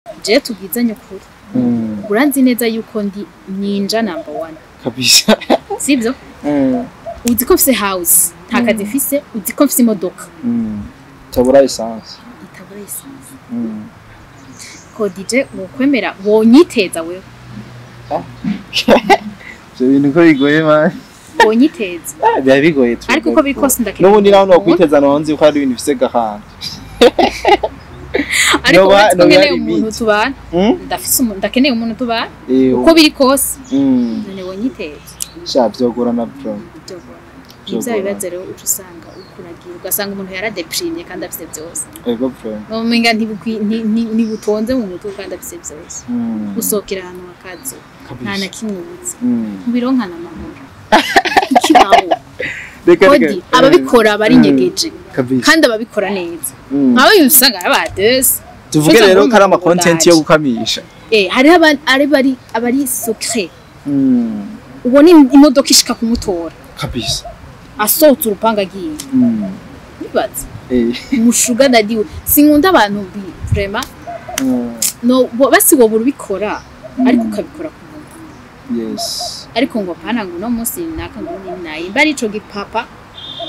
Je tubwizanye ukuri, uranzi neza yuko ndi ninja number one. Kabisa. Sibyo? Uzi ko mfise house, nta kazi mfise, uzi ko mfise imodoka. Tabura essence. Itabura essence. Ko DJ wokwemera wonyiteza wewe? Ivyo bintu ko bigoye, man. Wonyiteza? Ah, biba bigoye tu. Ariko uko biri kose ndakeneye. N'ubundi naho nokwiteza, nonzi ko hari ibintu bifise gahanga. Ariko uretse ko noba nkeneye ari umuntu imiti. tubana. Ndafise umuntu, ndakeneye umuntu tubana. Uko biri kose, none wonyiteza? Sha, vyogorana bro. Byogorana. Ni bya bibazo rero uca usanga ukuragira, ugasanga umuntu yaradeprimye kandi afise byose. Ego bro. Umenga ntibutonze mu mutwe kandi afise byose. Usohokera ahantu hakaze, nta na kimwe ubuze, ntubironkana amahoro ikibaho. Reka Kodi reka. ababikora barinyegeje. Kabisa. Kandi ababikora neza, nk'abo usanga ari abadesi. Tuvuge rero ko ari ama content yo gukamisha. Hariho ari bari abari secret. Ubona imodoka ishika kumutora, asohotse urupangu agiye. Nibaza umu sugar daddy we, sinkunda abantu bi vraiment. No basi wowe urabikora, ariko ukabikora ku muntu. Ariko ngo pana ngo uno munsi naka ngo ni nayi mba ari ico gipapa.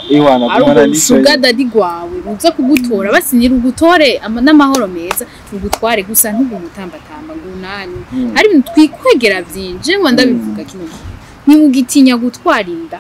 Iwana ari gumana ubwo n'ico. Sugar daddy gwawe ruza kugutora, basi ni rugutore n'amahoro meza, rugutware gusa, ntugumutambatamba ngo unani. Hari ibintu twikwegera vyinshi ngo ndabivuga kino gihe, ntimugitinya gutwara inda.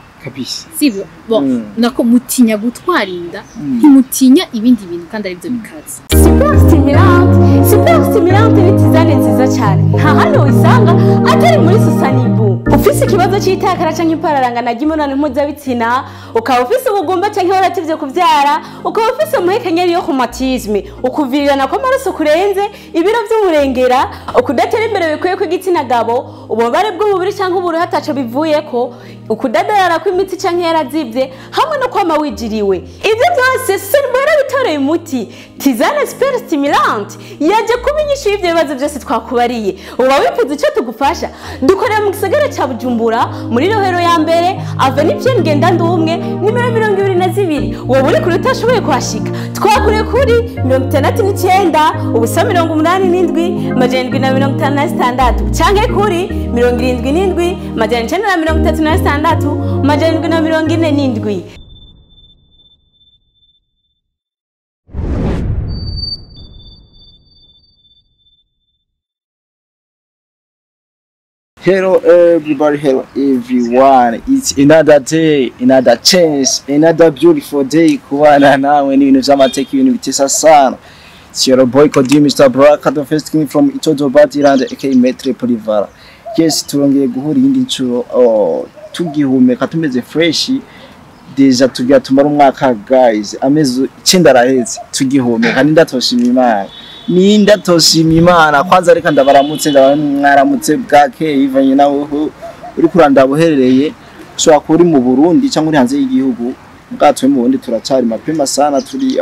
Sibyo? Bon, nako mutinya gutwara inda, ntimutinya ibindi bintu kandi aribyo bikaze. Super Stimulante, Super Stimulante ni tisane nziza cyane, nta handi uyisanga atari muri Susanibu. Ufise ikibazo cy'itakara canke ipararangana ry'imibonano mpuzabitsina, ukaba ufise ubugumba canke waratevye kuvyara, ukaba ufise umuhekenyeri yo rhumatisme, ukuvirirana kw'amaraso kurenze, ibiro vy'umurengera, ukudatera imbere bikwiye kw'igitsina gabo, ububabare bw'umubiri canke uburuhe ataco bivuyeko, ukudadarara kw'imitsi canke yarazivye, hamwe no kwama wijiriwe, ivyo byose Susanibu yarabitoreye umuti. Tisane Super Stimulante yaje kuba inyishu y'ivyo bibazo byose twakubariye. Uba wifuza icyo tugufasha, dukorera mu gisagara ca Bujumbura, muri Rohero ya mbere, avenue Pierre Ngendandumwe, nimero 22. Wowe uri kure utashoboye kuhashika, twakure kuri 69 0 87 756 canke kuri 77 936 747. Hello everybody, hello everyone. It's another day, another chance, another beautiful day kubana nawe n'ibintu vy'amateka, ibintu bitesa sana. It's your boy Kodi Mr. Baraka, the first king from Itodo Batirand, aka Metre Polivara. Yes, turongeye guhura iyindi nshuro, oh, tugihumeka tumeze fresh. Déjà tugira tumara umwaka, guys, amezi 9 araheze tugihumeka. Ninda toshima Imana, ninda toshima Imana? Kwanza reka ndabaramutse, ndabamwaramutse bwake ivanye nawe uri kurandaba uherereye. Ushobora kuba uri mu Burundi cyangwa uri hanze y'igihugu. Bwatwe mu Burundi turacari mapema sana, turi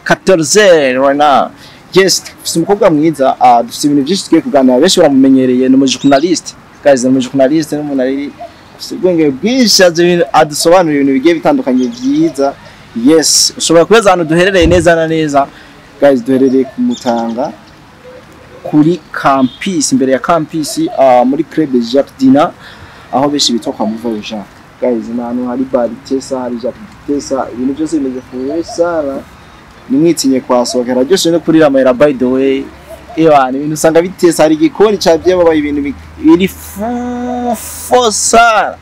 14 right now. Yes, dufise umukobwa mwiza, dufise ibintu byinshi tugiye kuganira. Benshi baramumenyereye, ni umujournaliste, guys, ni umujournaliste, n'umuntu ari afise ubwenge bwinshi, azi ibintu, adusobanurira ibintu bigiye bitandukanye byiza. Yes, ushobora kubaza ahantu duherereye neza na neza. Guys, duherereye ku Mutanga, kuri campus, imbere ya campus, muri Club Jardina, aho benshi bitwa kwa Muva Jean. Guys, ni ahantu hari bar itesa, hari jardin itesa, ibintu byose bimeze fresh sana. Nimwitinye kwasohokera, hararyoshe no kurira amahera. By the way, ewa ni ibintu usanga bitesa, hari igikoni ca byababaye, ibintu biri fo sana.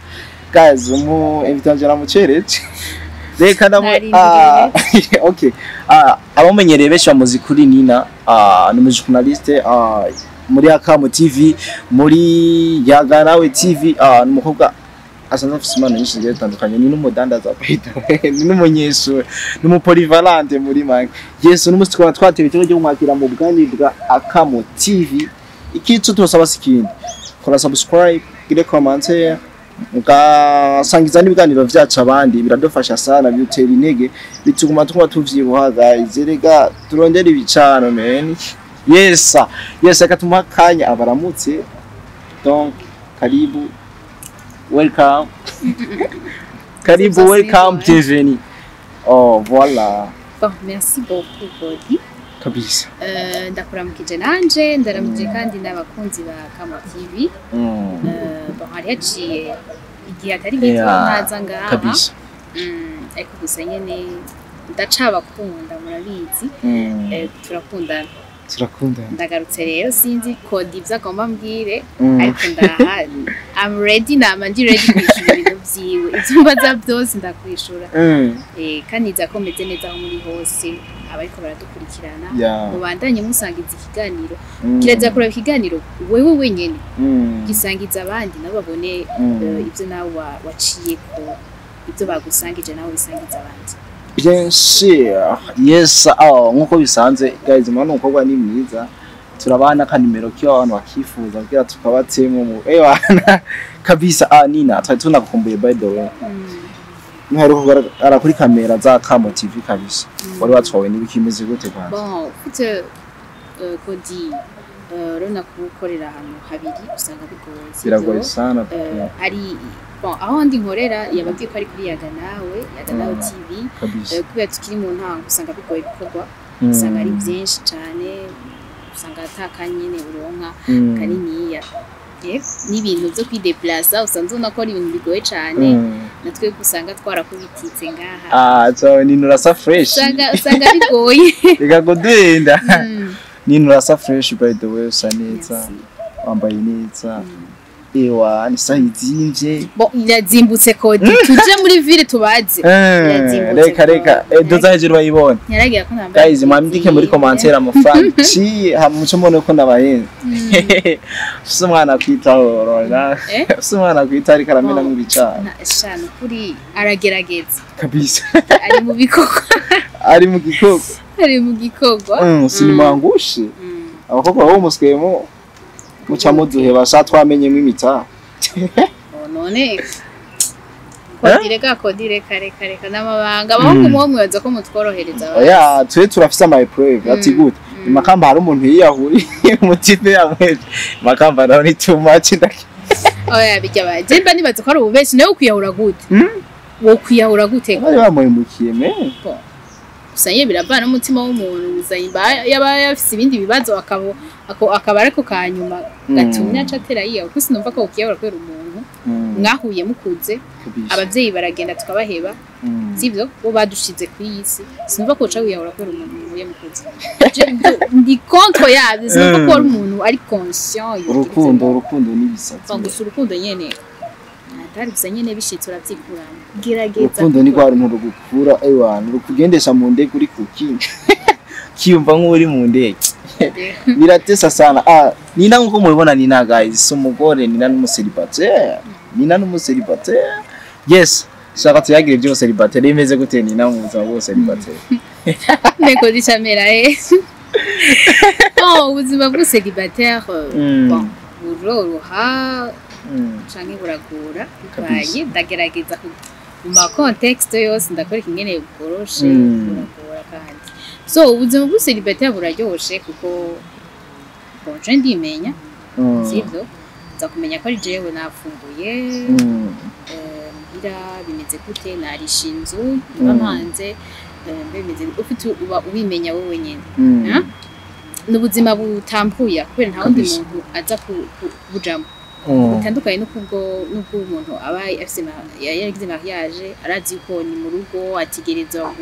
Guys, umu invité wanje aramucereje, reka ndamu. Narindiriye. Okay, abamenyereye benshi bamuzi kuri Nina, ni umujournaliste muri Akamo TV, muri Yaganawe TV. Ni umukobwa asanzwe afise impano nyinshi zigiye zitandukanye, ni n'umudandaza, by the way, ni n'umunyeshuri, ni umupolyvalente muri make. Yes, uno munsi tukaba twatewe iteka ryo kumwakira mu bwami bwa Akamo TV. Ikico tubasaba si ikindi, kora subscribe, gire commentaire, mugasangiza n'ibiganiro vyacu abandi, biradufasha sana, bidutera intege, bituma tuguma tuvyibuha. Guys, erega turondera ibicano, man. Yes, yes, reka tumuhe akanya abaramutse. Donc karibu, welcome, karibu. Sasa Welcome, sivyo, eh? bienvenue, oh voilà. Bon, merci beaucoup, Body. Kabisa. Ndakuramukije nanje, ndaramukije kandi n'abakunzi ba Kamo TV. Bon, hari haciye igihe atari gito ntaza ngaha. Kabisa. Ariko gusa nyene ndacabakunda, murabizi. Turakundana. Turakundana. Ndagarutse rero, sinzi kodi ivyo agomba mbwire, ariko ndaha, I'm ready, nama ndi ready kwishura ibintu vyiwe, ivyo mbaza vyose ndakwishura. Kandi nizera ko meze neza aho muri hose, abariko baradukurikirana. Mubandanye musangiza ikiganiro. Kirazira kuraba ikiganiro wewe wenyene, gisangiza abandi nabo babone ivyo nawe waciyeko, ivyo bagusangije nawe bisangiza abandi. Bien sûr. Yes, oh, nkuko bisanzwe guys, mwana umukobwa ni mwiza. Turabana akanimero kiyo abantu bakifuza kugira tukabatemo mu ewana kabisa. Ah, Nina, twari tunagukumbuye by the way. Ntiheruka kugaragara kuri kamera za Kamo TV kabisa. Wari watwawe n'ibiki, imeze gute kwanza? Bon, ufite kodi, urabona kuwukorera ahantu habiri usanga bigoye, sivyo? Biragoye sana. Hari, bon, aho ndi nkorera yababwiye ko ari kuri Yaga Nawe, Yaga Nawe TV. Kubera tukiri mu ntango usanga bigoye ibikorwa, usanga ari byinshi cyane, usanga ata nyene uronka kaniniya. Yego, n'ibintu byo kwideplasa usanze ubona ko ari ibintu bigoye cyane. Natwe usanga twarakubititse ngaha. Ah, so Nina urasa fresh. Usanga bigoye. Reka kuduhenda. Nina urasa fresh by the way, usa neza. Merci. Wambaye neza. Ewa, ni saha izimvye. Bon, irazimbutse kodi, tuje muri ville tubaze. Irazimbutse. Reka reka, doza hejuru bayibone. Nyaragira ko nambaye. Guys, mwandike muri commentaire amafaranga ci muco mbone ko ndabahenze. Ufise umwana akwitaho rona? Eh? Ufise umwana akwitaho ariko aramena mu bicana? Sha, nukuri aragerageza. Kabisa. Ari mu bikorwa. Ari mu gikorwa. Ari mu gikorwa. Sinimangushe. Abakobwa bo muswemo muca muduheba sha, twamenyemo imitaha. Oh, none kodi, reka kodi, reka reka reka n'amabanga abahungu mubo mwibaza ko mutworohereza abandi. Oya, twe turafise ama épreuve ati gute Makamba hari umuntu yiyahuriye umutipe yamweje Makamba naho ni too much ndaki. Oya, bijya baje mba nibaza ko ari ububeshi, nawe ukwiyahura gute? Wo kwiyahura gute? Bari bamuhemukiye me. Gusa nyine biravana n'umutima w'umuntu, gusa yaba yafise ibindi bibazo akaba akaba ariko kanyuma gatumye aca atera yiyahura, kuko sinumva ko ukwiyahura kubera umuntu mwahuye mukuze. Abavyeyi baragenda tukabaheba, sivyo? Bo badushize ku iyi si, sinumva ko uca wiyahura kubera umuntu muhuye mukuze. Je ndi contre yabyo, sinumva ko ari umuntu ari conscient yogira ivyo. Urukundo, urukundo n'ibisatsi. Bon, gusa urukundo nyene atari gusa nyene bishitse uravyikuramo, gerageza. Urukundo ni rwa runtu rugukura, ewana, rukugendesha mu ndege uri kuki kiyumva nk'uri mu ndege, biratesa sana. Ah, Nina, nkuko mubibona, Nina guys si umugore, Nina n'umuseribateri, Nina n'umuseribateri. Yes, shaka tuyagire iby'ubuseribateri bimeze gute Nina, mu buzima bw'ubuseribateri? Nteko zicamera eh. Bon, ubuzima bw'useribateri, bon, buroroha canke buragora bivanye. Ndagerageza mu ma contexte yose ndakwereka ingene bworoshe, buragora kandi. So ubuzima bw'useribateri buraryoshe kuko, bon, je ndimenya, sivyo? Nza kumenya ko ari jewe nafunguye, muhira bimeze gute, narisha inzu mba mpanze, mbe bimeze ufite, uba ubimenya wowe nyene. Ni ubuzima butambuya kubera nta wundi muntu aza kubujamo, bitandukanye n'ubwo n'ubwo umuntu aba afise yaragize mariage, arazi yuko ni mu rugo ategerezwa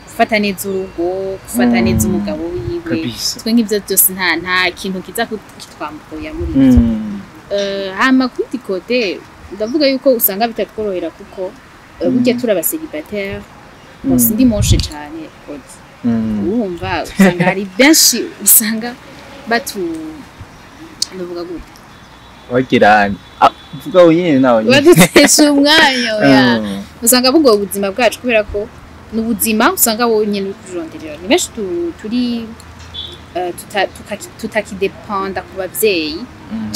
gufata neza urugo, gufata neza umugabo wiwe. Twe nk'ivyo byose nta kintu kiza kitwambuya muri ivyo. Hama kundi côté ndavuga yuko usanga bitatworohera kuko burya turi abasélibataire, bon, sindi moshe cane kodi. Urumva usanga hari benshi usanga batu, ndavuga gute? Wagirane. Ah, vuga wenyine nawe nyine. Badutesha umwanya, oya. Usanga bugoye ubuzima bwacu kubera ko ni ubuzima usanga wowe nyine uri kuronderera. Ni benshi turi tutakidependa ku bavyeyi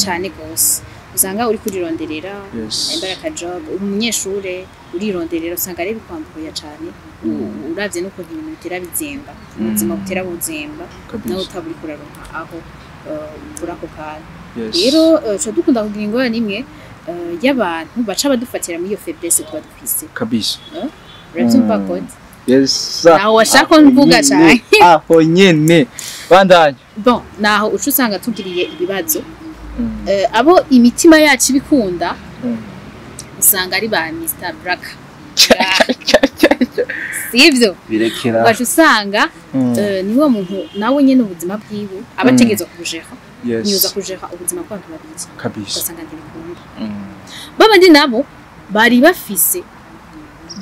cane gose, usanga uri kurironderera. Imbere aka job, umunyeshure urironderera, usanga ari bikwambuye cane. Uravye n'ukuntu ibintu bitera bizimba, ubuzima butera buzimba, nawe utaba uriko uraronka aho ukura ako kantu. Rero tuca dukunda kugira ingorane imwe y'abantu baca badufatira muri iyo faiblesse tuba dufise. Uravyumva kode? Yes. Naho washaka mvuga cyane. Aho nyene bandanye. Bon, naho uca usanga tugiriye ibibazo. Abo imitima yacu ibikunda usanga ari ba Mr Black. Sivyo? Birekera. Ugaca usanga ni wa muntu nawe nyene ubuzima bwiwe abategerezwa kubujera. Yes. Niyoza kujera ubuzima bw'abantu babiri. Kabisa. Ugasanga ntibikunda. Babandi nabo bari bafise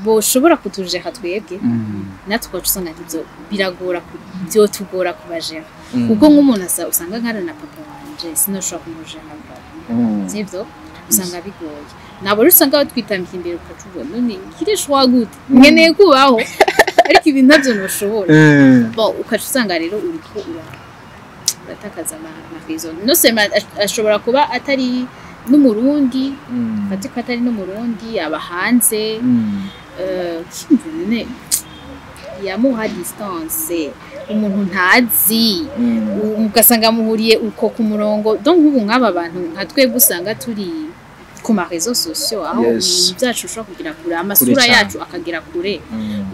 boshobora kutujera twebwe, natwe ugaca usanga ntibyo biragora, byotugora kubajera. Kuko nk'umuntu usanga nkana na papa wanje sinoshobora kumujera. Sivyo? Usanga bigoye. Nabo rero usanga batwitambika imbere ukacuvuga none kireshwa gute? Nkeneye kubaho ariko ibi ntabyo ntushobora. Bon, ukaca usanga rero uriko uratakaza amarezo. No sema ashobora kuba atari n'umurundi, fati ko atari n'umurundi, aba hanze, kimvune yamuha distance, umuntu ntazi, ugasanga muhuriye uko ku murongo. Donc nk'ubu nk'aba bantu nka twebwe usanga turi ku ma réseaux sociaux, aho ibintu byacu ushobora kugira kure, amasura yacu akagera kure,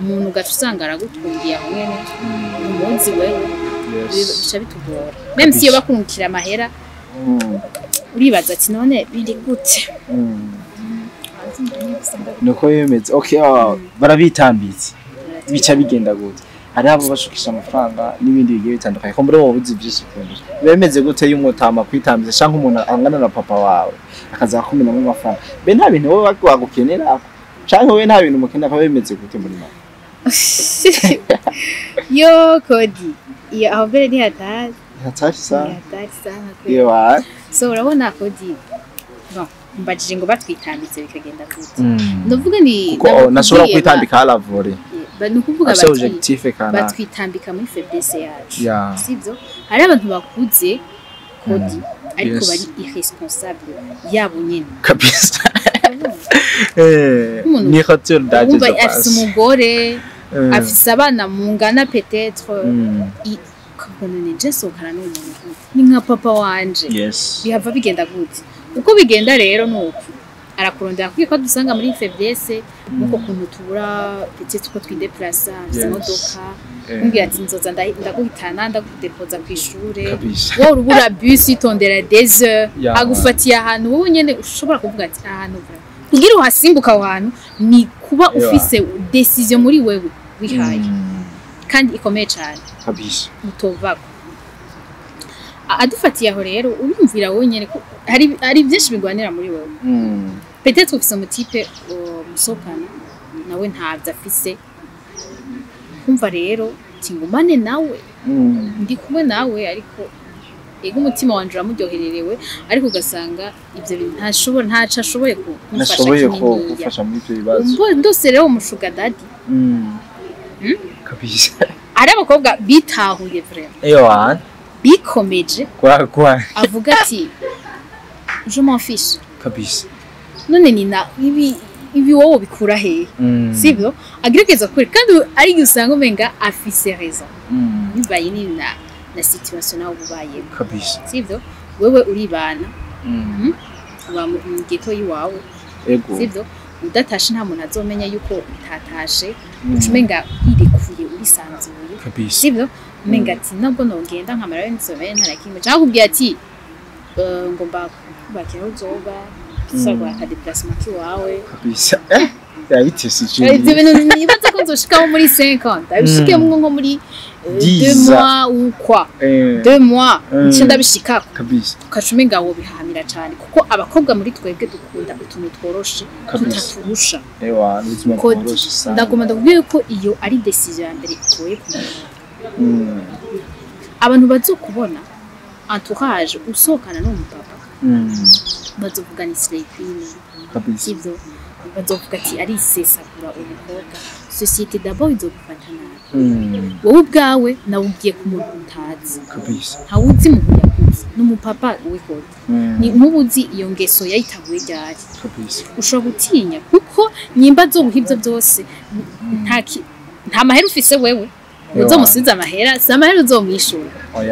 umuntu ugaca usanga aragutwungiye aho nyene, umunsi wewe bica bitugora. Même si iyo bakurungikira amahera, uribaza ati none biri gute? Nuko bimeze. Okay, barabitambitse bica bigenda gute? Hari abo bashukisha amafaranga n'ibindi bigiye bitandukanye, ko muri wowe uzi byinshi kundusha. Bemeze gute y'umutama kwitambitse canke umuntu angana na papa wawe akaza kumenamo amafaranga? Be nta bintu wowe wagukenera canke wowe nta bintu umukenera, ko bemeze gute muri mama? Yo Kodi, iyo aho mbere ni hatari. Hatari sana. Ni hatari sana. Yewa. So urabona Kodi, bon, mbajije ngo batwitambitse bikagenda gute? Ndavuga ni kuko nashobora kwitambika haravore. Ni ukuvuga batwitambika muri faiblesse yacu. Sivyo? Hari abantu bakuze Kodi ariko bari irresponsable yabo nyene. Kabisa. Ni retour d'aje. Umva afise umugore, afise abana mungana peut-être, ukabona ni je sohokana n'uwo muntu ni nka papa wanje. Bihava bigenda gute? Uko bigenda rero nuko arakurondera kuko ko dusanga muri faiblesse, muko kuntu tubura peut-être ko twideplaça imodoka, kumbwira ati nzoza ndaguhitana ndagudepoza ku ishure, wowe urubura bus itondera des heures, agufatiye ahantu wowe nyene ushobora kuvuga ati ahantu kugira uhasimbuka aho hantu ni kuba ufise decision muri wewe wihaye kandi ikomeye cyane. Kabisa. Mutovako adufatiye aho rero urumvira wowe nyene ko hari byinshi bigwanira muri wewe. Peut-être ufise umutipe musokana nawe ntabyo afise, kumva rero tingumane nawe, ndi kumwe nawe ariko ego umutima wanje uramuryohererewe, ariko ugasanga ivyo bintu ntashobora ntaca ashoboye kumufasha muri ivyo bibazo. Ndose rero umushuga daddy. Kabisa. Ari abakobwa bitahuye vraiment. Ewa. Bikomeje. Kwa. Avuga ati je m'en fiche. Kabisa. None nina ibi wowe bikura hehe? Sivyo? Agerageza kure kandi ari usanga umenga afise raison. Bibaye ni na situation nawe ubaye. Kabisa. Sivyo? Wewe uribana. Uba mu ghetto yiwawe. Ego. Sivyo? Udatashe nta muntu azomenya yuko utatashe, ucumenga irekuye urisanzuye. Kabisa. Sivyo? Umenga ati nabwo nogenda nkamara nzobere nta kimwe. Cyangwa kubwira ati ngomba kubakira uzoba bisabwa ka déplacement kiwawe. Kabisa. Yabitse. Ibyo bintu nibaza ko nzoshikaho muri 50. Abishikemwo nko muri 2 mois ou quoi. 2 mois nce ndabishikako. Kabisa. Ukacumenga wo bihamira cyane kuko abakobwa muri twebwe dukunda utuntu tworoshe tutaturusha. Ewa, n'ubuzima bworoshe sana. Ndagomba ndakubwira ko iyo ari decision ya mbere igoye kumenya. Abantu bazokubona entourage usohokana n'umupapa, bazovuga ni slay queen. Kabisa. Sivyo? Bazovuga ati arisesagura umukobwa. Société d'abord izogufata nabi. Wowe ubwawe nawe ugiye ku muntu utazi. Kabisa. Ntawuzi umuntu yakuze n'umupapa wikode. Ni nkubuzi iyo ngeso yayitaguye ryari. Kabisa. Ushobora gutinya kuko nyimba zo guha ivyo byose nta mahera ufise wewe. Uzomusiza amahera, si amahera uzomwishura.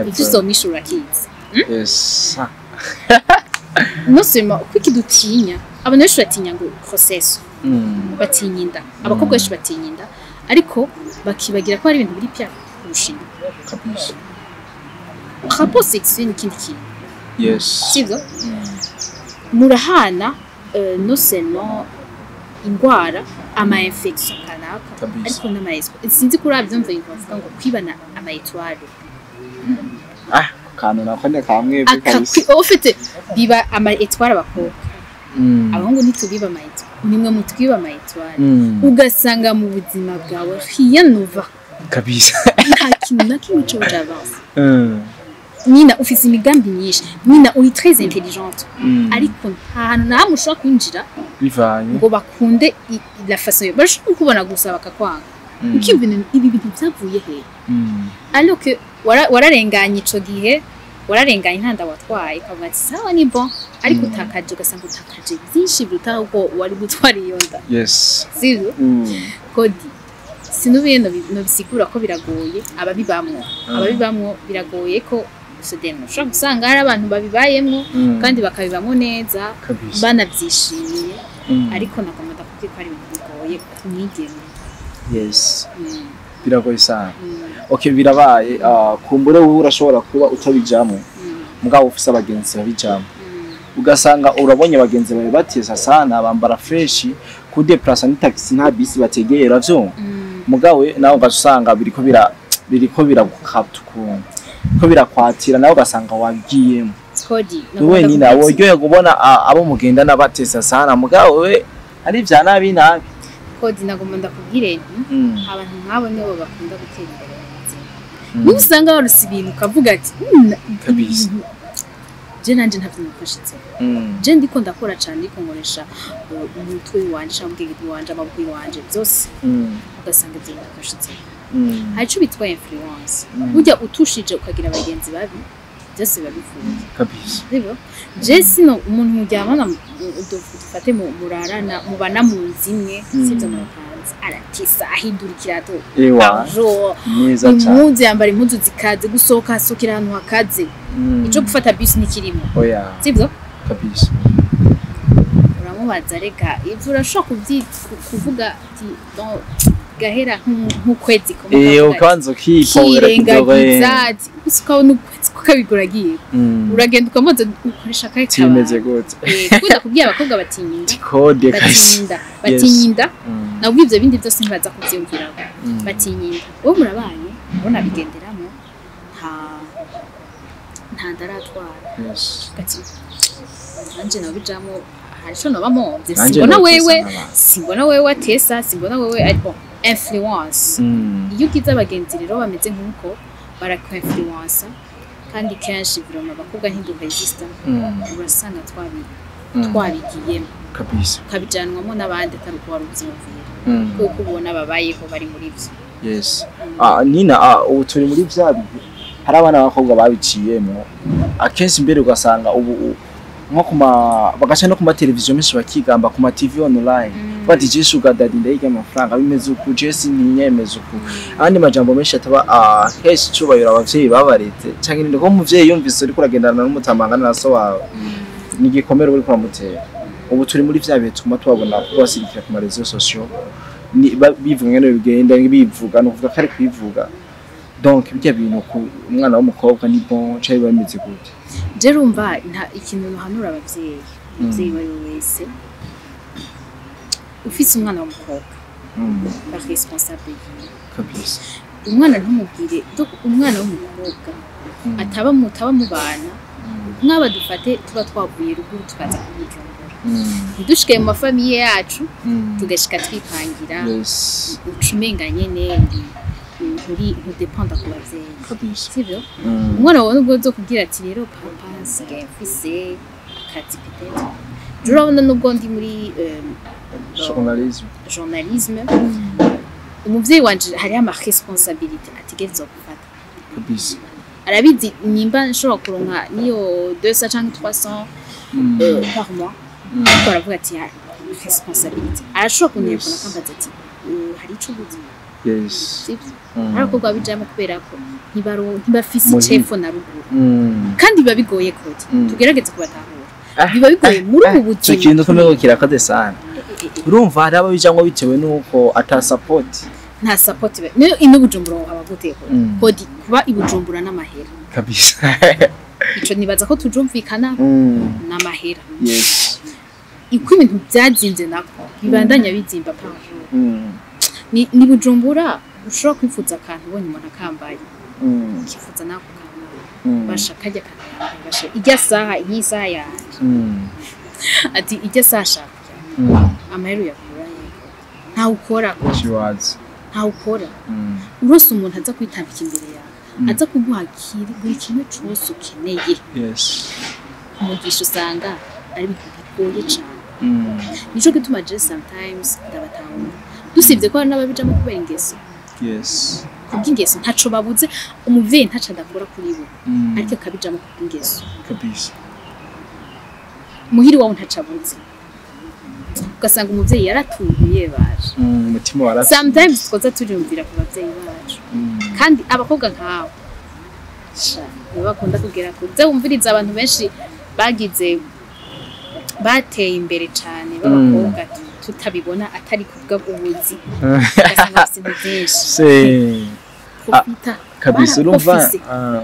Ivyo uzomwishura kizi. Yes. Non seulement kuki dutinya, abantu benshi batinya ngo grossesse. Batinya inda. Abakobwa benshi batinya inda. Ariko bakibagira ko hari ibintu biri pire kurusha inda. Kabisa. Rapport sexuel ni ikindi kintu. Sivyo? Murahana non seulement ingwara, ama infection kanaka, ariko n'ama esprit. Sinzi ko urabyumva, ibintu bavuga ngo kwibana ama étoile. Ah, kantu nako ni kamwebwe kabisa. Ufite biba ama étoile abakobwa. Abahungu ntitubiba ama étoile, nimwe mutwiba ama étoile. Ugasanga mu buzima bwawe rien ne va. Nta kintu na kimwe cyo j'avance. Nina ufise imigambi myinshi, Nina uri très intelligente, ariko nta hantu na hamwe ushobora kwinjira bivanye ngo bakunde la façon yo barashobora kukubona gusa bakakwanga. Ukiyumva ibi bintu byavuye he? Alors que wararenganye ico gihe, wararenganye, nta nda watwaye, ukavuga ati sawa, ni bon, ariko utakaje, ugasanga utakaje byinshi biruta uko wari gutwara iyo nda. Sivyo? Kodi sinubiye nobisigura ko biragoye ababibamwo. Ababibamwo biragoye ko sodeno ushobora gusanga hari abantu babibayemwo kandi bakabibamwo neza, banabyishimiye. Ariko nagomba ndakubwira ko ari ibintu bigoye ku mwigeme. Biragoye sana. Okay, birabaye. Kumbure wowe urashobora kuba utabijamwo, mugabo ufise abagenzi babijamwo, ugasanga urabonye abagenzi bawe bateza sana, bambara fresh, kudeplasa ni taxi, nta bisi bategera vyo. Mugabo nawe ugaca usanga biriko biragukata ukuntu ko birakwatira, nawe ugasanga wabigiyemo. Kodi wewe nyina woryohe kubona abo mugendana batesa sana, mugabo we ari vya nabi nabi. Kodi, nagomba ndakubwire nti abantu nk'abo nibo bakunda gutera imbere mu buzima. Niba usanga waruse ibintu ukavuga ati je nanje ntavyo nafashitse, je ndiko ndakora cane, ndiko nkoresha umutwe wanje cyangwa ubwenge bwanje, amaboko yanje, byose, ugasanga ibyo bintu. Hari ico bitwa influence. Burya utushije ukagira abagenzi babi, byose biba bifuye. Sibyo? Je sino umuntu muryamana, dufate murarana, mubana mu nzu imwe, sibyo, murapanze, aratisa, ahindura ikirato Ewa. jour. Neza cane. Impuzu, yambara impuzu zikaze, gusohoka asohokera ahantu hakaze, ico gufata bisi ntikirimo. Oya. Sibyo? Kabisa. Uramubaza reka ivyo urashobora kuvuga ati bon, gahera nk'ukwezi kumwe, ukavuga ati, ukabanza ukipowera kidogo. Kirengagiza ati gusa ukabona ukwezi kukabigura agiye, uragenda ukamubaza ukoresha akahe? Kimeze gute? Kuko ndakubwiye, abakobwa batinya inda. Kode Batinya kabisa. inda, batinya inda. Nabwo ivyo bindi byose ntibaza kuvyumviraho. Batinya inda. Wowe murabanye, urabona bigenderamo, nta ndaratwara. Ati nanje nabijamo, hari ico noba momvye. Nanje Simbona notesa wewe, nk'abantu. simbona wewe atesa, simbona wewe, ariko influence, iyo ugize abagenzi rero bameze nk'uko, barakwinfluensa. Kandi kenshi vraiment abakobwa ntiduresista. Urasanga twabigiyemo, ukabijanwamo n'abandi atari uko wari uvyiyumvira, kuko ubona babayeho bari muri vyo. Yes. Nina, ubu turi muri vya bihe hari abana b'abakobwa babiciyemo akenshi mbere, ugasanga ubu nko kuma bagaca no ku mateleviziyo menshi bakigamba ku ma TV online, bati je sugar daddy ndayiga amafaranga, bimeze uku, je sintinyemeza uku, andi majambo menshi ataba kenshi icubahiro abavyeyi babareze canke ninde ko umuvyeyi yumvise uriko uragendana n'umutamangana na so wawe, ni igikomere uriko uramutera. Ubu turi muri vya bihe tuguma tubabona ko basirikira ku ma réseaux sociaux, bivuga ngene bigenda bivuga, ni ukuvuga ko ari kwivuga. Donc birya bintu ku umwana w'umukobwa ni bon canke biba bimeze gute? Je rumva nta ikintu ntuhanura abavyeyi, umuvyeyi uwo ari we wese ufise umwana w'umukobwa, ba responsable yiwe. Umwana ntumubwire, donc umwana w'umukobwa ataba mutaba mubana, nk'aba dufate tuba twavuye ruguru tukaza kubujumbura, ntidushike mu ma famille yacu, tugashika twipangira, uca umenga nyene nturi ntudependa ku bavyeyi. Sivyo? Umwana wawe nubwo uzokubwira ati rero papa, nsigaye mfise akazi, peut-être je urabona nubwo ndi muri Journalisme. Journalisme, umuvyeyi wanje hariho ama responsabilité ategerezwa gufata. Arabizi nimba nshobora kuronka niyo 200 canke 300 par mois, ariko aravuga ati "Ah, responsabilité." Arashobora kuntelefona akambaza ati hari ico ubuze?" Sivyo? Hari abakobwa bijamo kubera ko ntibafise icepfo na ruguru, kandi biba bigoye kodi. Tugerageze kubatahura, biba bigoye muri ubu Ico buzima. kintu kumenya kirakaze sana. Urumva hari ababijamwo bitewe nuko ata support. Nta support niyo ino Bujumbura wohaba gute? Kodi, kuba i Bujumbura n'amahera. Kabisa. Ico nibaza ko tujumvikana, n'amahera. Iko ibintu byazinze nako bibandanya bizimba par jour. Ni Bujumbura ushobora kwifuza akantu, ubonye umuntu akambaye, ukifuza nako kantu, basha kajya kantu yambaye, basha ijya saha, iyi saha yanje, ati ijya saha shaka. Amahera uyakura he? Ntawe ukora. Kiwazi. Ntawe ukora. Urose umuntu aza kwitambika imbere yawe, aza kuguha buri kimwe cose ukeneye, umugisha usanga ari ibintu bigoye cane. Nico gituma je sometimes ndabatahura, dusibye ko hari n'ababijamo kubera ingeso, kubw'ingeso ntaco babuze, umuvyeyi ntaco adakora kuri bo, ariko akabijamo kubw'ingeso. Muhiri wawe ntaco abuze, ugasanga umuvyeyi yaratunguye baje. Umutima wara Sometimes twoza turiyumvira ku bavyeyi bacu. Kandi abakobwa nk'abo sha nibo bakunda kugera kure. Uze wumviriza abantu benshi bagize, bateye imbere cane b'abakobwa, tutabibona atari kubwa ubuzi, ugasanga bafise ibintu vyinshi. Se Profita. Kabisa, urumva. Baraprofise.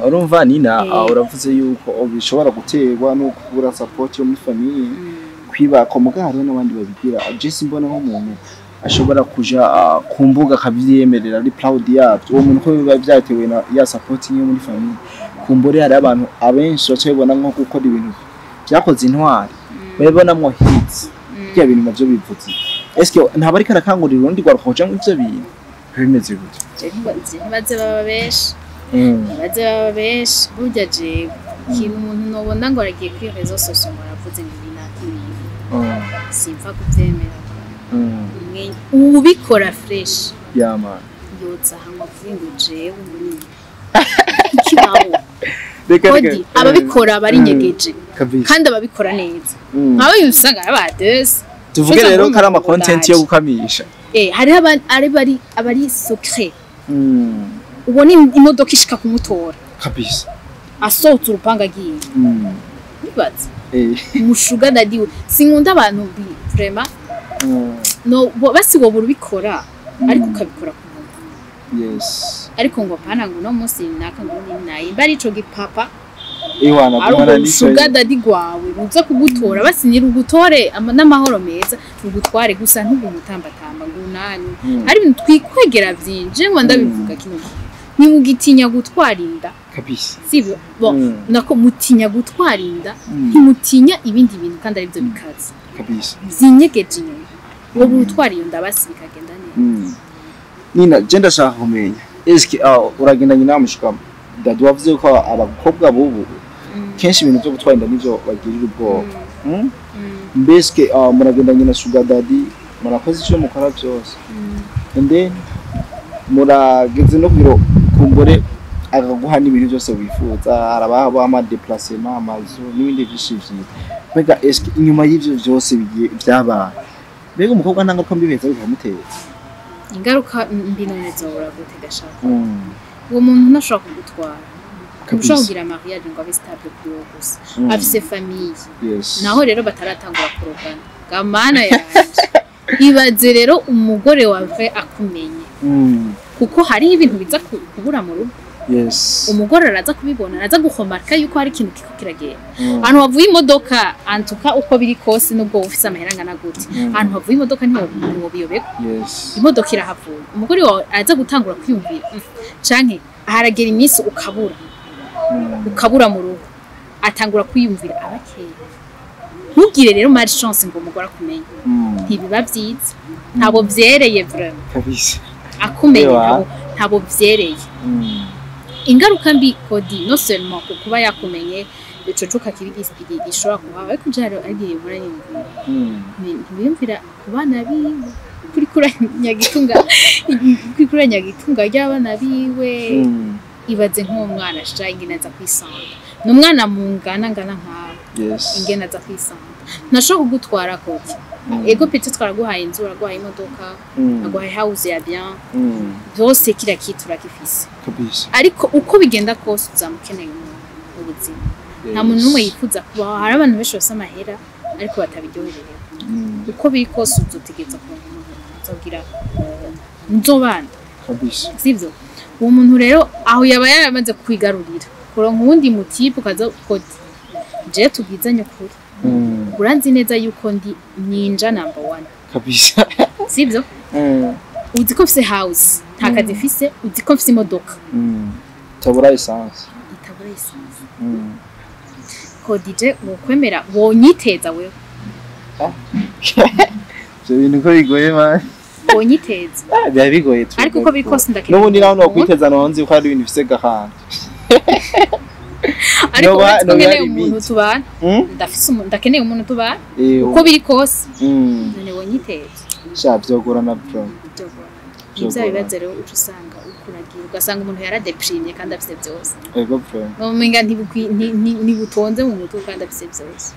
Urumva Nina, uravuze yuko bishobora guterwa no kubura support yo muri famille, kwibaka muga hariho n'abandi babigira. Je simbona nk'umuntu ashobora kuja ku mbuga akabyemerera ari proud yabyo. Uwo muntu ko biba byatewe na ya support yo muri famille, kumbure hari abantu abenshi baca babibona nko gukora ibintu byakoze intwari, babibonamwo hits. Bya bintu navyo bivuze, eske ntaba ariko arakangurira urundi rwaruka kuja muri ivyo bintu? Bimeze gute? Je ntibaze baba benshi, ntibaze baba benshi. Burya jewe ikintu umuntu nobona ngo aragiye kuri réseaux sociaux ngo aravuze ngo ibi naka ibintu, simva kuvyemera. Ubikora fresh, Yeah man. yoza aha ngo avuge ngo jewe ngo ni ikibaho. Reka. Kodi Reka. ababikora barinyegeje, kandi ababikora neza, nkawe usanga ari abadesi. Tuvuge Ushobora rero ko ari kubona ama content yo umuntu gukamisha. Hariho ari bari abari secret, ubona imodoka ishika kumutora, asohotse urupangu agiye. Nibaza umu sugar daddy we, sinkunda abantu vraiment. No basi wowe urubikora, ariko ukabikora ku muntu, ariko ngo apana ngo uno munsi naka ngo ni nayi mba ari ico gipapa, Iwana ari gumana ubwo n'ico. sugar daddy gwawe ruza kugutora, basi nirugutore n'amahoro meza, rugutware gusa, ntugumutambatamba ngo unani. Hari ibintu twikwegera vyinshi ngo ndabivuga kino gihe, ntimugitinya gutwara inda. Sibyo? Bon, nako mutinya gutwara inda, ntimutinya ibindi bintu kandi aribyo bikaze vyinyegeje inyuma. Wowe utwara iyo nda basi bikagenda neza. Nina, je ndashaka kumenya, eske uragendanye nawe mushika daddy, wavuze ko abakobwa bubu kenshi ibintu byo gutwara inda nivyo bagirira ubwoba. Mbeske muragendanye na sugar daddy, murakoze icyo mukora byose, and then murageze no biro, kumbure akaguha n'ibintu byose wifuza, harabaho ama déplacement, amazu n'ibindi byinshi vyiza. Mbega eske inyuma y'ivyo byose bigiye byabaye, mbega umukobwa nta ngaruka mbi biheza bikamuteza? Ingaruka mbi none zobura gute gashaka? Uwo muntu ntashobora kugutwara, ntushobora kugira mariage ngo abe stable kuri wowe gusa. Afise famille. Naho rero bataratangura kurogana, gamana yanje, ibaze rero umugore wawe akumenye, kuko hariho ibintu biza kubura mu rugo. Umugore araza kubibona, araza guhomarka yuko hari ikintu kiko kiragenda. Ahantu havuye imodoka, antuka uko biri kose, nubwo wowe ufise amahera angana gute, ahantu havuye imodoka ntiwobiyoberwa. Imodoka irahavuye, umugore wawe araza gutangura kwiyumvira, canke haragera iminsi ukabura, ukabura mu rugo, atangura kwiyumvira abakeye. Ntugire rero malchance ngo umugore akumenye. Ntibiba vyiza, ntabo vyereye vraiment. Akumenye, Ewa. ntabo vyereye. Ingaruka mbi kodi, non seulement ku kuba yakumenye, ico cuka kibi gishobora kuhaba, ariko je hari igihe mpora niyumvira, ntibiyumvira ku bana biwe, kuri kuranyaga itunga, kuri kuranyaga itunga ry'abana biwe. Ibaze nk'uwo mwana sha ingene aza kwisanga, ni umwana mungana ngana nkawe, ingene aza kwisanga. Ntashobora kugutwara koti. Ego peut-être twaraguhaye inzu, uraguhaye imodoka, aguhaye house ya bien, byose kiriya kitu urakifise, ariko uko bigenda kose uzamukeneye mu buzima. Nta muntu n'umwe yifuza kubaho. Hari abantu benshi bafise amahera ariko batabiryohererewe. Uko biri kose uzotegereza kuronka umuntu uzogira nzobana. Kabisa. Sivyo? Uwo muntu rero aho yaba yaramaze kwigarurira, kuronka uwundi mu type ukaza kodi, je tubwizanye ukuri, uranzi neza yuko ndi ninja number one. Kabisa. Sivyo? Uzi ko mfise house, nta kazi mfise, uzi ko mfise imodoka Tabura essence. Itabura essence. Kodi, je wokwemera, wonyiteza wewe? Ivyo bintu ko bigoye, man. Wonyiteza? Ah, biba bigoye tu. Ariko uko biri kose ndakeneye N'ubundi naho umuntu. nokwiteza, nonzi ko hari ibintu bifise gahanga. Ariko uretse ko Noba nkeneye ari umuntu imiti. tubana, ndafise umuntu, ndakeneye umuntu tubana uko biri kose. None wonyiteza? Sha, vyogorana bro. Byogorana. Ni bya bibazo rero uca usanga ukuragira, ugasanga umuntu yaradeprimye kandi afise byose. Ego bro. Umenga ntibutonze mu mutwe kandi afise byose.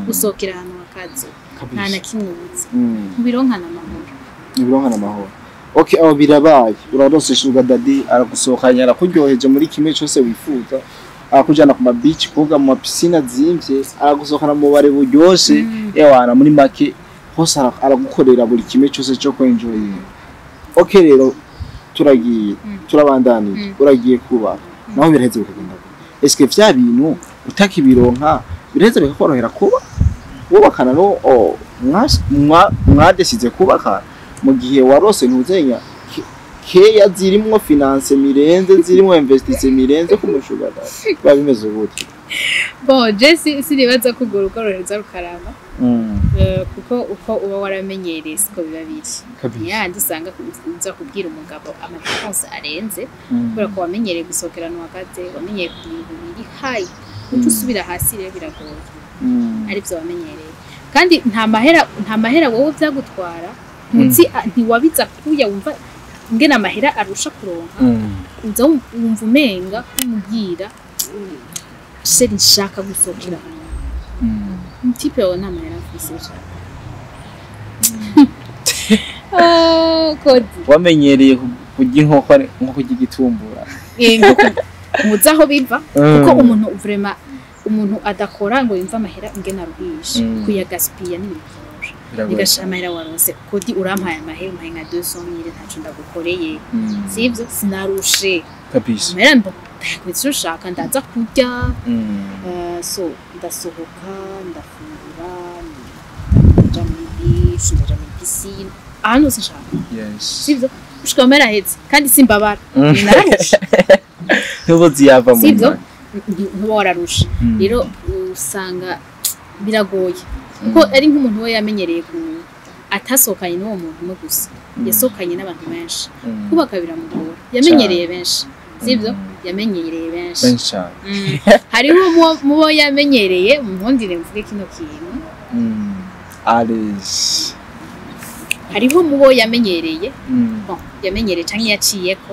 Usohokera ahantu hakaze, nta na kimwe ubuze, ntubironkana amahoro. Ibironkana amahoro. Okay, aho birabaye, uraronse sugar daddy, aragusohokanye, arakuryoheje muri kimwe cyose wifuza, arakujana ku ma beach koga mu ma piscine azimvye, aragusohokana mu bare buryoshe, ewana muri make hose aragukorera buri kimwe cyose cyo kwenjoyinga. Okay, rero turagiye, turabandanije. Uragiye kubaka, naho biraheze bikagenda gute? Eske vya bintu utakibironka biraheze bikakorohera kuba wubakana no mwadesize kubaka, mu gihe warose ntuzenya keya zirimwo finance mirenze, zirimwo investissement mirenze ku mu sugar daddy, biba bimeze gute? Bon, je sinibaza ko urwo rugo ruheza rukarama. Kuko uko uba waramenyereye siko biba biri. Yandi usanga uza kubwira umugabo ama dépenses arenze, kubera ko wamenyereye gusohokera ahantu hakaze, wamenyereye ku bintu biri high, uca usubira hasi rero biragoye. Aribyo wamenyereye, kandi nta mahera wowe byagutwara, ntuzi ntiwabiza kuya wumva ingene amahera arusha kuronka. Uza wumva umenga kumubwira: "Chéri, nshaka gusohokera ahantu." Umu type wawe nta mahera afise. Ah, kodi. Wamenyereye kurya inkoko nko kurya igitumbura. Muzi aho biva, kuko umuntu vraiment, umuntu adakora ngo yumve amahera ingene aruhisha, kuyagaspiya n'ibintu vyoroshe. Bigasha amahera waronse, kodi urampaye amahera, umpaye nka 200 mille, ntaco ndagukoreye. Sivyo? Sinarushe. Amahera ndayakubitse icyo ushaka, ndaza kurya. So ndasohoka, ndafungura, ndaja muri beach, ndaja muri piscine, ahantu hose nshaka. Sivyo? Gushika amahera ahetse kandi simbabara. Nararushe. Ntubuzi yava mu Sivyo? mwanya. Ntuba wararushe. Rero usanga biragoye, kuko ari nk'umuntu we yamenyereye ku atasohokanye n'uwo muntu umwe gusa, yasohokanye n'abantu benshi. Kubaka biramugora, yamenyereye benshi, sivyo? Yamenyereye benshi. Benshi cyane. Hariho mubo yamenyereye, munkundire mvuge kino kintu. Alice. Hariho mubo yamenyereye, bon, yamenyereye canke yaciyeko,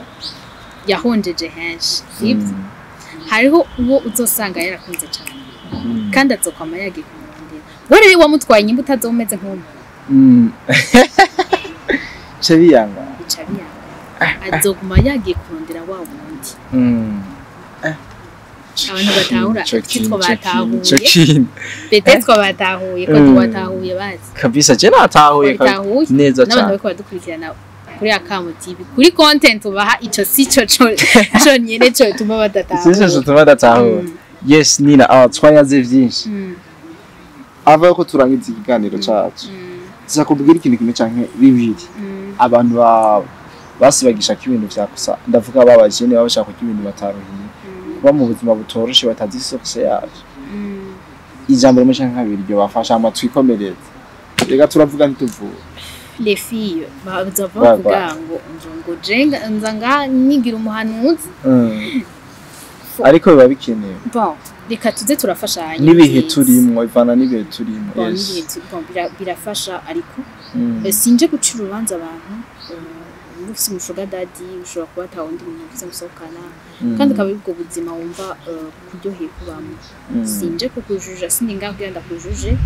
yahonjeje henshi, sivyo? Hariho uwo uzosanga yarakunze cane, kandi azokwama yagiye kumurondera. We rero wamutwaye inyimba utazoba umeze nk'uwo muntu. Ce biyanga. Bica biyanga, azoguma yagiye kurondera wa wundi. Abantu batahura Ico kitwa kintu, ico batahuye. kintu, ico kintu. Peut-être batahuye ko watahuye bazi. Kabisa, je natahuye Wabitahuye? Neza N'abantu cyane. bariko baradukurikirana kuri Akamo TV, kuri content ubaha, ico si co conyene co tuma badatahura. Sisi tutuma datahura. Yes, Nina, twayaze vyinshi. Ava ko turangiza ikiganiro cacu, tuza kubwira ikintu kimwe canke bibiri. Abantu basibagisha ko ibintu vyakusa, ndavuga babajene baba bashaka kurya ibintu bataruhiye, kuba mu buzima butoroshe batazi source yavyo. Ijambo rimwe canke kabiri ryo bafasha hama twikomereze. Reka turavuga ntituvura. Les filles baza bavuga ngo jenga nza nga nigira umuhanuzi. Ariko biba bikenewe. Bon, reka tuze turafashanya. N'ibihe Vyiza. turimwo, ivana n'ibihe turimo. Bon, Yes. n'ibihe bon, birafasha ariko sinje gucira urubanza abantu. Ufise umu sugar daddy, ushobora kuba ata wundi muntu ufise musohokana, kandi akaba ari ubwo buzima wumva kuryoheye kubamo. Sinje kukujuja, sindi ngaho kugira ndakujuje,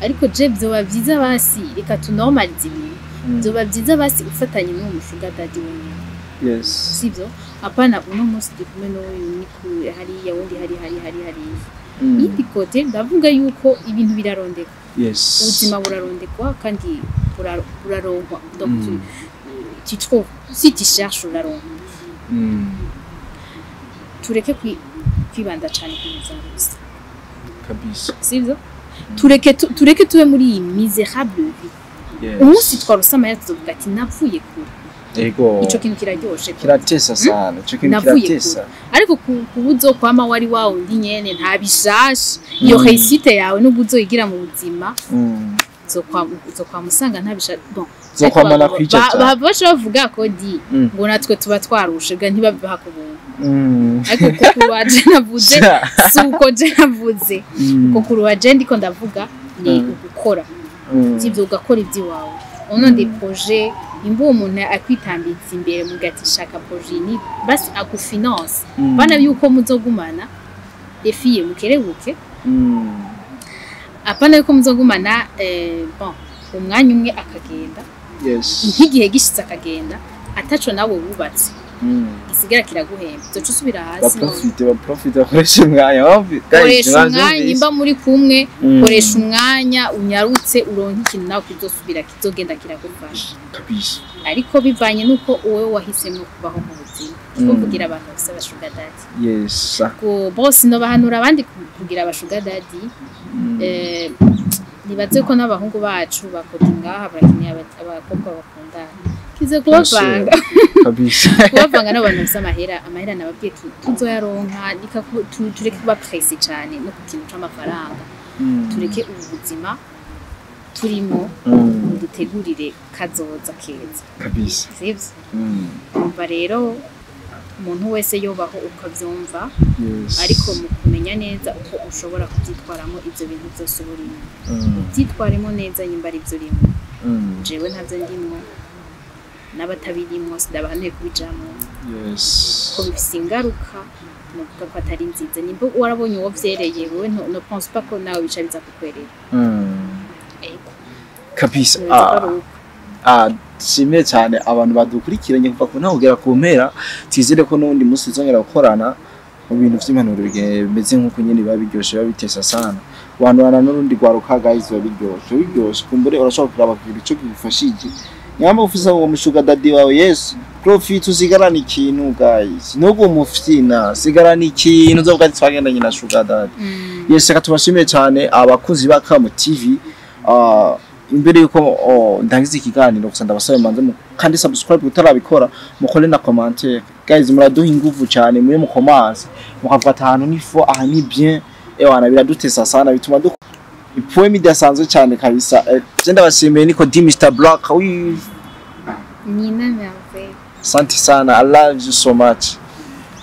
ariko je vyoba vyiza basi reka tunormalize ibintu. Vyoba vyiza basi ufatanye n'uwo mu sugar daddy wenyene. Sivyo? Apana uno munsi turi kumwe n'uyu, ni ku hariya wundi, hari hari hari hariya. Yindi côté, ndavuga yuko ibintu birarondeka. Ubuzima burarondekwa kandi buraronkwa. Donc Tu trouves, si tu cherches, uraronka. Tureke kwibanda cyane ku bintu vya gusa. Sivyo? Tureke tube muri iyi misérable vie. Umunsi twarose amahera, tuzovuga ati: "Navuye kure." Ico kintu kiraryoshe. Kiratesa sana ico kintu. Navuye Kiratesa. kure. Ariko kuba uzokwama wari wa wundi nyene, nta bishasha, iyo réussite yawe nubwo uzoyigira mu buzima, uzokwama usanga nta bishasha, bon. Uzokwamana Ariko kwica cyane. Baca bavuga ko di ngo natwe tuba twarushe bwa ntibabibaha ku buntu. Ariko kuko kuruwa je navuze, si uko je navuze. Kuko kuruwa je ndiko ndavuga ni ugukora. Sivyo? Ugakora iby'iwawe, on a des projets. Imba uwo muntu akwitambitse imbere mugati shaka projet, ni basi agufinance. Bana yuko muzogumana, defiye mukerebuke. Apana yuko muzogumana, bon, umwanya umwe akagenda, nk'igihe gishitse akagenda ataco nawe wubatse, gisigara kiraguhemba, uzoca usubira hasi. Baprofite, bakoresha umwanya. Koresha umwanya imba muri kumwe. Koresha umwanya unyarutse, uronke ikintu nawe kizosubira kizogenda kiragufasha. Ariko bivanye n'uko wowe wahisemo kubaho mu buzima. Kuvugira abantu bafise aba sugar daddy, ko bose no bahanura abandi kugira aba sugar daddy. Nibaze ko n'abahungu bacu bakota ngaha barakeneye abakobwa bakundana, kize kubavanga. Kubavanga n'abantu bafise amahera. Amahera nababwiye tuzoyaronka. Tureke kuba pressé cane no ku kintu c'amafaranga. Tureke ubu buzima turimo, dutegurire kazoza keza. Sivyo? Umva rero, umuntu wese yobaho uko avyumva, ariko mu kumenya neza uko ushobora kubyitwaramo ivyo bintu byose uba urimo, byitwaremo neza nyimba ari byo urimo. Jewe ntavyo ndimwo, n'abatabirimwo sindabahanuye kubijamwo, ko bifise ingaruka novuga ko atari nziza. Nimba warabonye uwo vyereye, wewe ne pense pas ko nawe bica biza kukwerera. Ego. Nibaza ko ari uko. Nshimiye cyane abantu badukurikiranye kuva ku ntango kugera ku mpera. Twizere ko n'ubundi munsi tuzongera gukorana mu bintu vy'impanuro bimeze nk'uko nyene, biba biryoshe, biba bitesa sana. Wanurana n'urundi rwaruka, guys, biba biryoshe, biba biryoshe. Kumbure urashobora kuraba kugira ico kigufashije. Nyamba ufise uwo mu sugar daddy wawe, yes, profit, usigarana ikintu, guys. Nubwo umufyina, sigarana ikintu uzovuga ati: "Twagendanye na sugar daddy." Yes, reka tubashimire cyane abakozi ba Kamu TV. Imbere yuko ndangiza ikiganiro gusa, ndabasaba manze kandi subscribe utarabikora, mukore na commentaire. Guys, muraduha inguvu cyane muye mukomanse, mukavuga ati: "Ahantu ni fo, aha ni bien." Ewana, biradutesa sana, bituma duk ipoem idasanzwe cyane kabisa. Je ndabashimiye, niko D Mr Black, oui. Nina Merveille. Asante sana, I love you so much.